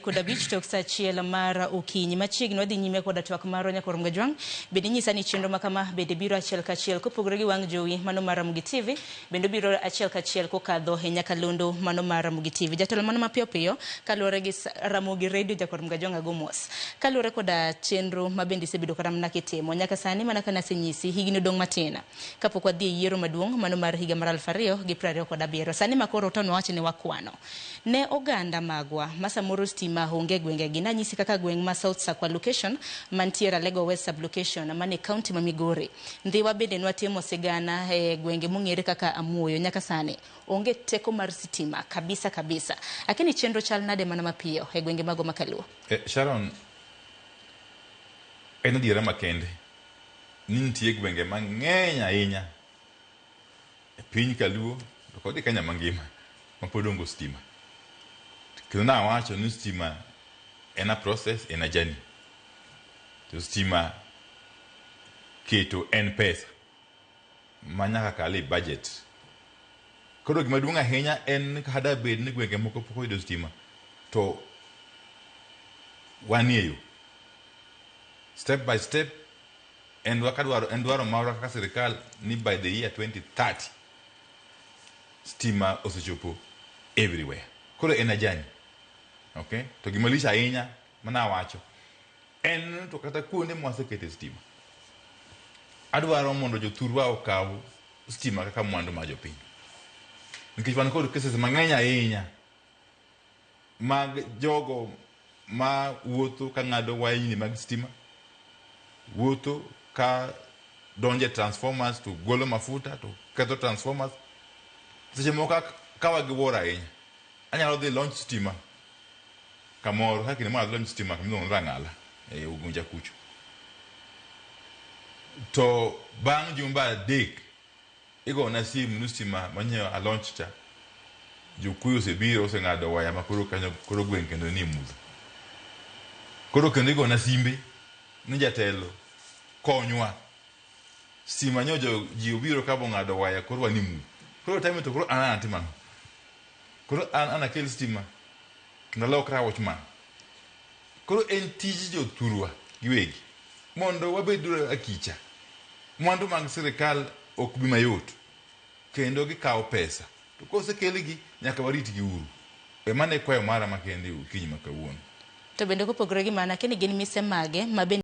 Kod 5 tok saa 1 mar okinyi. Machiegni wadhi nyime koda twak marwa nyakor Mgajwang'. Bende inyisa ni chenro makama bende biro achiel kachiel kopogore gi wang' jowi mano mar Ramogi TV, bende obiro achiel kachiel kokadho e nyakalondo mano mar Ramogi TV. Jatelo mano mapiyo piyo kaluwore gi Ramogi Radio jakor Mgajwang' ago mos. Kaluwore koda chenro ma bende isebedo kata mana kitimo nyaka sani mana ka nasenyisi higni odong' matin kapok wadhi e yiero maduong' mano mar higa mar 2027. Sani makoro to nwawach ni wakwano. Ne oganda magwa ma samoro stima onge e gwengegi. Nanyisi kaka gweng' ma South Sakwa location mantie Ralego West sub-location manie county ma Migori. Ndhiwa bende nwatimo sigana e gwenge mong'ere kaka Amuoyo. Nyaka sani onge teko mar sitima kabisa kabisa. Akia ni chenro chal nade mana mapiyo e gwenge mago ma Kaluo? Sharon, en adiera makende ni nitie gwenge mang'eny ahinya e piny Kaluo to kod e Kenya mangima ma pod onge stima. Kendo nawacho ni stima en a process, en a journey. To stima keto en pesa ma nyaka kal e budget. Koro gima duong' ahinya en ni kata bed ni gwenge moko pok oyudo stima to wanie yo. Step by step en dwaro, en dwaro marwa kaka sirikal ni by the year 2030 stima osechopo everywhere. Koro en a journey. Okay? To gima lich ahinya manawacho en to kata kuonde mwasekete stima adwaro mondo jothurwa okaw stima kaka mwandu mar jopiny. Nikech wan kod cases mang'eny ahinya mag jogo ma wuotho ka ng'ado wayni mag stima, wuotho ka donje transformers to golo mafuta to ketho transformers. Seche moko kawa gi wuoro ahinya, anyalo dhi launch stima kamoro kaka kinde moro adhi launch stima kama iluongo ni Rang'ala e Ugunja kucho. To bang' jumbe 3 igona simu ni stima manyo a launch cha jokuoye osebiro oseng'ado waya ma koro kanyo koro gweng' kendo nie mudho. Koro kendo igona simbe ni jatelo konywa stima nyo jo ji obiro ka bong'ado waya koro wan e mudho. Koro time to koro an atimo ang'o? Koro an anakel stima kendo alokra watchman. Koro en tij jothurwa giwegi mondo wabed akicha. Mwandu mag sirikal ok bi mayot kendo gikawo pesa to kosekelgi nyaka waritgi uru. E mano e kwayo mara makende okinyi ma kawuono. To bende kopogore gi mano, akia ni gin mise mage ma bende